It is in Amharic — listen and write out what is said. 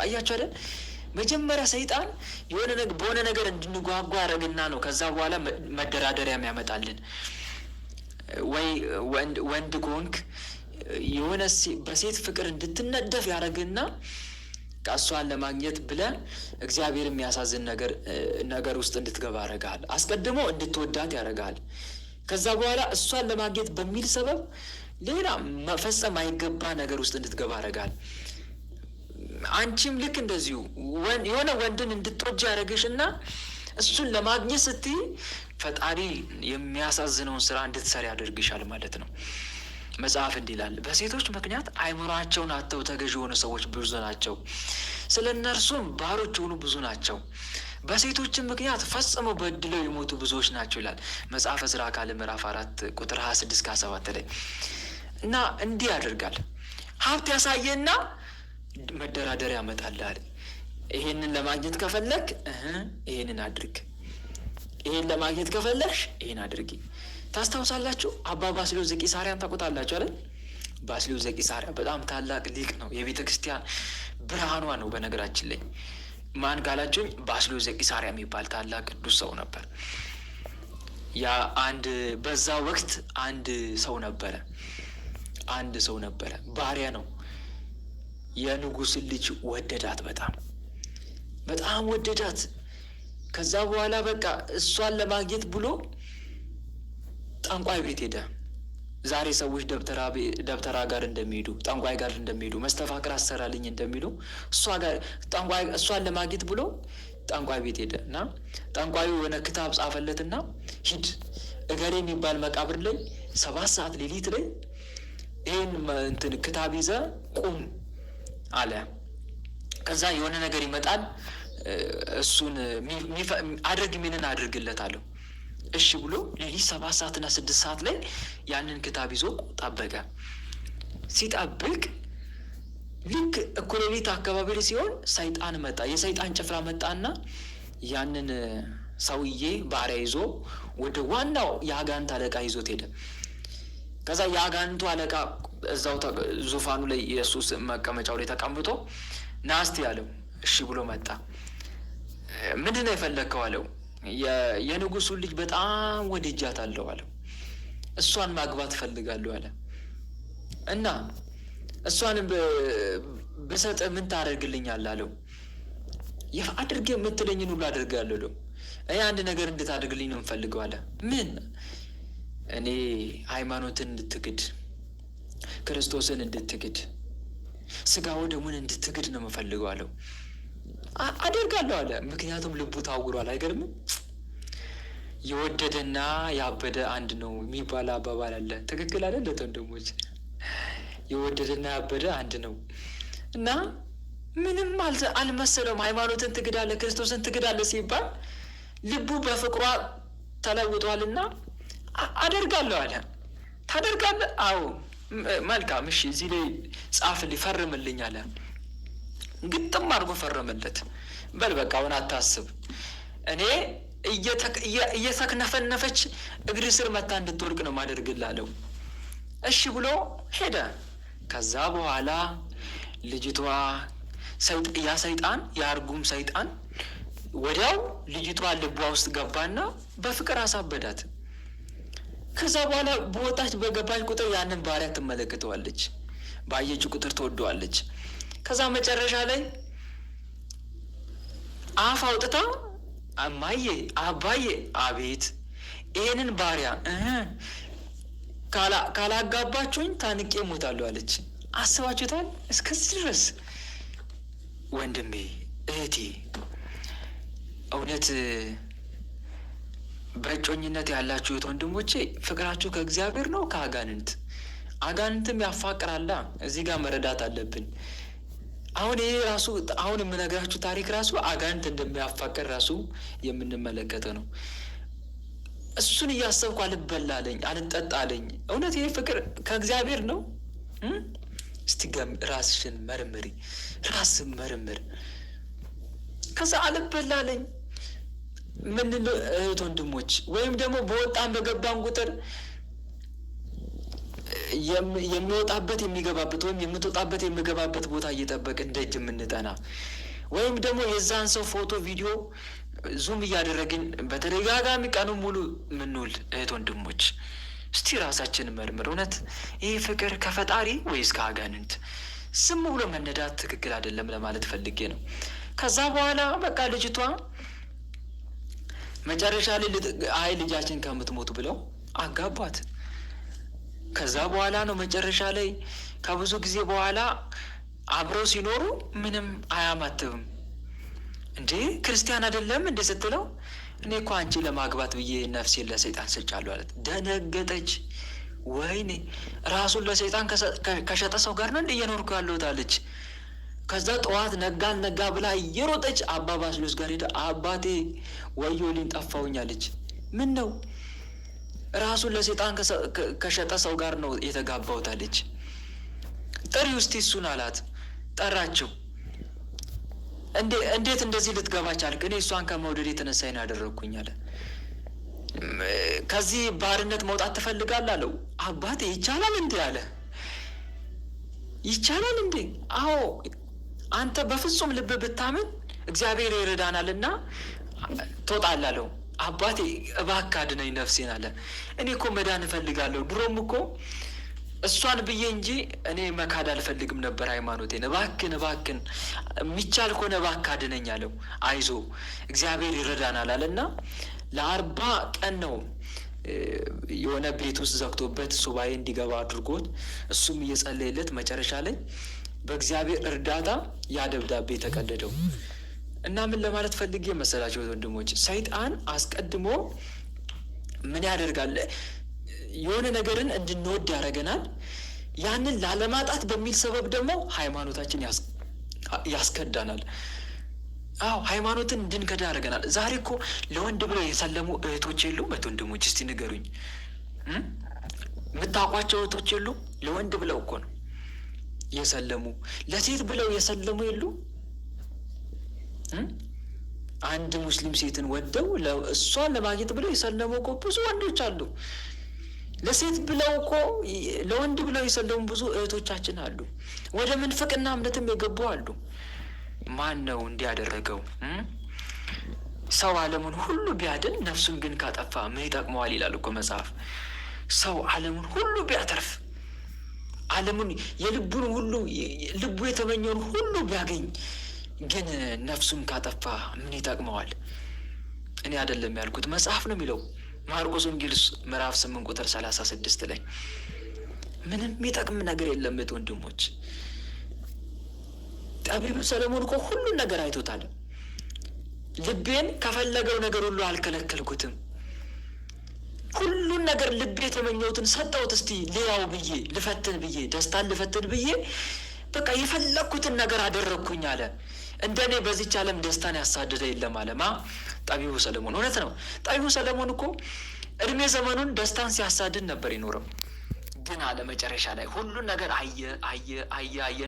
አያችሁ አይደል? መጀመሪያ ሰይጣን የሆነ በሆነ ነገር እንድንጓጓ ያደርግና ነው ከዛ በኋላ መደራደሪያ የሚያመጣልን። ወይ ወንድ ከሆንክ የሆነ በሴት ፍቅር እንድትነደፍ ያደርግና እሷን ለማግኘት ብለህ እግዚአብሔር የሚያሳዝን ነገር ውስጥ እንድትገባ ያደርግሃል። አስቀድሞ እንድትወዳት ያደርግሃል። ከዛ በኋላ እሷን ለማግኘት በሚል ሰበብ ሌላ መፈጸም አይገባ ነገር ውስጥ እንድትገባ ያደርግሃል። አንቺም ልክ እንደዚሁ የሆነ ወንድን እንድትወጂ ያደርግሽ እና እሱን ለማግኘት ስትይ ፈጣሪ የሚያሳዝነውን ስራ እንድትሰሪ ያደርግሻል ማለት ነው። መጽሐፍ እንዲህ ይላል፣ በሴቶች ምክንያት አእምሯቸውን አጥተው ተገዥ የሆኑ ሰዎች ብዙ ናቸው፣ ስለ እነርሱም ባሮች የሆኑ ብዙ ናቸው። በሴቶችም ምክንያት ፈጽመው በድለው የሞቱ ብዙዎች ናቸው ይላል መጽሐፈ ዕዝራ ካልዕ ምዕራፍ 4 ቁጥር 26 ከ7 ላይ። እና እንዲህ ያደርጋል። ሀብት ያሳየና መደራደሪያ ያመጣልሃል። ይሄንን ለማግኘት ከፈለግ ይሄንን አድርግ፣ ይሄን ለማግኘት ከፈለግሽ ይሄን አድርጊ። ታስታውሳላችሁ? አባ ባስልዮስ ዘቂሳርያን ታውቁታላችሁ አይደል? ባስልዮስ ዘቂሳርያ በጣም ታላቅ ሊቅ ነው። የቤተ ክርስቲያን ብርሃኗ ነው። በነገራችን ላይ ማን ካላችሁኝ ባስልዮስ ዘቂሳርያ የሚባል ታላቅ ቅዱስ ሰው ነበር። ያ አንድ በዛ ወቅት አንድ ሰው ነበረ። አንድ ሰው ነበረ፣ ባሪያ ነው። የንጉስን ልጅ ወደዳት፣ በጣም በጣም ወደዳት። ከዛ በኋላ በቃ እሷን ለማግኘት ብሎ ጠንቋይ ቤት ሄደ። ዛሬ ሰዎች ደብተራ ጋር እንደሚሄዱ፣ ጠንቋይ ጋር እንደሚሄዱ፣ መስተፋቅር አሰራልኝ እንደሚሉ እሷ ጋር ጠንቋይ እሷን ለማግኘት ብሎ ጠንቋይ ቤት ሄደ እና ጠንቋዩ የሆነ ክታብ ጻፈለትና ሂድ እገሌ የሚባል መቃብር ላይ 7 ሰዓት ሌሊት ላይ ይህን እንትን ክታብ ይዘህ ቁም አለ። ከዛ የሆነ ነገር ይመጣል። እሱን አድርግ የሚልን አድርግለት አለው። እሺ ብሎ ሌሊት 7 ሰዓትና 6 ሰዓት ላይ ያንን ክታብ ይዞ ጠበቀ። ሲጠብቅ ልክ እኩለ ሌሊት አካባቢ ላይ ሲሆን ሰይጣን መጣ። የሰይጣን ጭፍራ መጣና ያንን ሰውዬ ባሪያ ይዞ ወደ ዋናው የአጋንንት አለቃ ይዞት ሄደ። ከዛ የአጋንንቱ አለቃ እዛው ዙፋኑ ላይ የሱስ መቀመጫው ላይ ተቀምጦ ናስቲ አለው። እሺ ብሎ መጣ። ምንድን ነው የፈለግከው አለው። የንጉሱን ልጅ በጣም ወድጃታለሁ አለው። እሷን ማግባት እፈልጋለሁ አለ። እና እሷን ብሰጥህ ምን ታደርግልኛለህ አለው። አድርጌ የምትለኝን ሁሉ አድርጋለሁ አለው። እኔ አንድ ነገር እንድታደርግልኝ ነው የምፈልገው አለ። ምን? እኔ ሃይማኖትን እንድትክድ፣ ክርስቶስን እንድትክድ፣ ስጋ ወደሙን እንድትክድ ነው የምፈልገው አለው። አደርጋለሁ አለ። ምክንያቱም ልቡ ታውሯል። አይገርምም? የወደደና ያበደ አንድ ነው የሚባል አባባል አለ። ትክክል አይደል? ወንድሞች፣ የወደደና ያበደ አንድ ነው እና ምንም አልመሰለውም። ሃይማኖትን ትክዳለህ፣ ክርስቶስን ትክዳለህ ሲባል ልቡ በፍቅሯ ተለውጧልና አደርጋለሁ አለ። ታደርጋለህ? አዎ፣ መልካም፣ እሺ፣ እዚህ ላይ ጻፍልኝ፣ ፈርምልኝ አለ። ግጥም አድርጎ ፈረመለት። በል በቃ አሁን አታስብ፣ እኔ እየተክነፈነፈች እግር ስር መታ እንድትወድቅ ነው ማደርግልህ አለው። እሺ ብሎ ሄደ። ከዛ በኋላ ልጅቷ ያ ሰይጣን የአርጉም ሰይጣን ወዲያው ልጅቷ ልቧ ውስጥ ገባና በፍቅር አሳበዳት። ከዛ በኋላ በወጣች በገባች ቁጥር ያንን ባሪያ ትመለከተዋለች። ባየች ቁጥር ትወደዋለች። ከዛ መጨረሻ ላይ አፍ አውጥታ እማዬ አባዬ፣ አቤት፣ ይሄንን ባሪያ ካላጋባችሁኝ ታንቄ እሞታለሁ አለች። አስባችሁታል? እስከዚህ ድረስ ወንድሜ እህቴ፣ እውነት በእጮኝነት ያላችሁት ወንድሞቼ ፍቅራችሁ ከእግዚአብሔር ነው ከአጋንንት? አጋንንትም ያፋቅራላ። እዚህ ጋር መረዳት አለብን። አሁን ይሄ ራሱ አሁን የምነግራችሁ ታሪክ ራሱ አጋንንት እንደሚያፋቅር ራሱ የምንመለከተው ነው። እሱን እያሰብኩ አልበላለኝ አልጠጣለኝ። እውነት ይሄ ፍቅር ከእግዚአብሔር ነው? እስቲ ራስሽን መርምሪ፣ ራስን መርምር። ከዛ አልበላለኝ ምን እህት ወንድሞች፣ ወይም ደግሞ በወጣን በገባን ቁጥር የሚወጣበት የሚገባበት ወይም የምትወጣበት የሚገባበት ቦታ እየጠበቅን ደጅ የምንጠና ወይም ደግሞ የዛን ሰው ፎቶ፣ ቪዲዮ zoom እያደረግን በተደጋጋሚ ቀኑን ሙሉ የምንውል እህት ወንድሞች፣ እስቲ ራሳችንን መርምር። እውነት ይህ ፍቅር ከፈጣሪ ወይስ ከአጋንንት? ዝም ብሎ መነዳት ትክክል አይደለም ለማለት ፈልጌ ነው። ከዛ በኋላ በቃ ልጅቷ መጨረሻ ላይ አይ ልጃችን ከምትሞቱ ብለው አጋቧት። ከዛ በኋላ ነው መጨረሻ ላይ ከብዙ ጊዜ በኋላ አብረው ሲኖሩ ምንም አያማትብም። እንዴ ክርስቲያን አይደለም እንዴ ስትለው እኔ እኮ አንቺ ለማግባት ብዬ ነፍሴን ለሰይጣን ሰጫለሁ አለት። ደነገጠች። ወይኔ ራሱን ለሰይጣን ከሸጠ ሰው ጋር ነው እንደ እየኖርኩ ያለሁት አለች። ከዛ ጠዋት ነጋን ነጋ ብላ እየሮጠች አባ ባስልዮስ ጋር ሄዳ አባቴ ወዮልኝ ጠፋሁኝ አለች። ምን ነው? ራሱን ለሰይጣን ከሸጠ ሰው ጋር ነው የተጋባሁት አለች። ጥሪው እስቲ እሱን አላት። ጠራችው። እንዴት እንደዚህ ልትገባ ቻልክ? እኔ እሷን ከመውደድ የተነሳ ይሄን አደረግኩኝ አለ። ከዚህ ባርነት መውጣት ትፈልጋለህ አለው። አባቴ ይቻላል እንዴ አለ። ይቻላል እንዴ? አዎ፣ አንተ በፍጹም ልብ ብታምን እግዚአብሔር ይረዳናልና ትወጣለህ አለው። አባቴ እባክህ አድነኝ ነፍሴን አለ። እኔ እኮ መዳን እፈልጋለሁ። ድሮም እኮ እሷን ብዬ እንጂ እኔ መካድ አልፈልግም ነበር ሃይማኖቴን። እባክን እባክን የሚቻል ከሆነ እባክህ አድነኝ አለው። አይዞ እግዚአብሔር ይረዳናል አለና ለ40 ቀን ነው የሆነ ቤት ውስጥ ዘግቶበት ሱባኤ እንዲገባ አድርጎት እሱም እየጸለየለት መጨረሻ ላይ በእግዚአብሔር እርዳታ ያ ደብዳቤ ተቀደደው። እና ምን ለማለት ፈልጌ መሰላቸው ወንድሞች፣ ሰይጣን አስቀድሞ ምን ያደርጋል? የሆነ ነገርን እንድንወድ ያደርገናል። ያንን ላለማጣት በሚል ሰበብ ደግሞ ሃይማኖታችን ያስከዳናል። አዎ፣ ሃይማኖትን እንድንከዳ ያደርገናል። ዛሬ እኮ ለወንድ ብለው የሰለሙ እህቶች የሉም? እህት ወንድሞች እስቲ ንገሩኝ፣ የምታውቋቸው እህቶች የሉ? ለወንድ ብለው እኮ ነው የሰለሙ። ለሴት ብለው የሰለሙ የሉ? አንድ ሙስሊም ሴትን ወደው እሷን ለማግኘት ብለው የሰለሙ እኮ ብዙ ወንዶች አሉ። ለሴት ብለው እኮ፣ ለወንድ ብለው የሰለሙ ብዙ እህቶቻችን አሉ። ወደ ምንፍቅና እምነትም የገቡ አሉ። ማን ነው እንዲህ ያደረገው? ሰው ዓለሙን ሁሉ ቢያድን ነፍሱን ግን ካጠፋ ምን ይጠቅመዋል? ይላል እኮ መጽሐፍ። ሰው ዓለሙን ሁሉ ቢያተርፍ፣ ዓለሙን የልቡን ሁሉ፣ ልቡ የተመኘውን ሁሉ ቢያገኝ ግን ነፍሱን ካጠፋ ምን ይጠቅመዋል? እኔ አይደለም ያልኩት፣ መጽሐፍ ነው የሚለው፣ ማርቆስ ወንጌል ምዕራፍ 8 ቁጥር 36 ላይ። ምንም የሚጠቅም ነገር የለም እህት ወንድሞች። ጠቢቡ ሰለሞን እኮ ሁሉን ነገር አይቶታል። ልቤን ከፈለገው ነገር ሁሉ አልከለከልኩትም። ሁሉን ነገር ልቤ የተመኘሁትን ሰጠሁት። እስቲ ልያው ብዬ፣ ልፈትን ብዬ፣ ደስታን ልፈትን ብዬ በቃ የፈለግኩትን ነገር አደረግኩኝ አለ። እንደ እኔ በዚች ዓለም ደስታን ያሳደደ የለም አለ። ማ? ጠቢቡ ሰለሞን። እውነት ነው። ጠቢቡ ሰለሞን እኮ እድሜ ዘመኑን ደስታን ሲያሳድድ ነበር የኖረው። ግን አለ መጨረሻ ላይ ሁሉን ነገር አየ፣ አየ፣ አየ፣ አየ።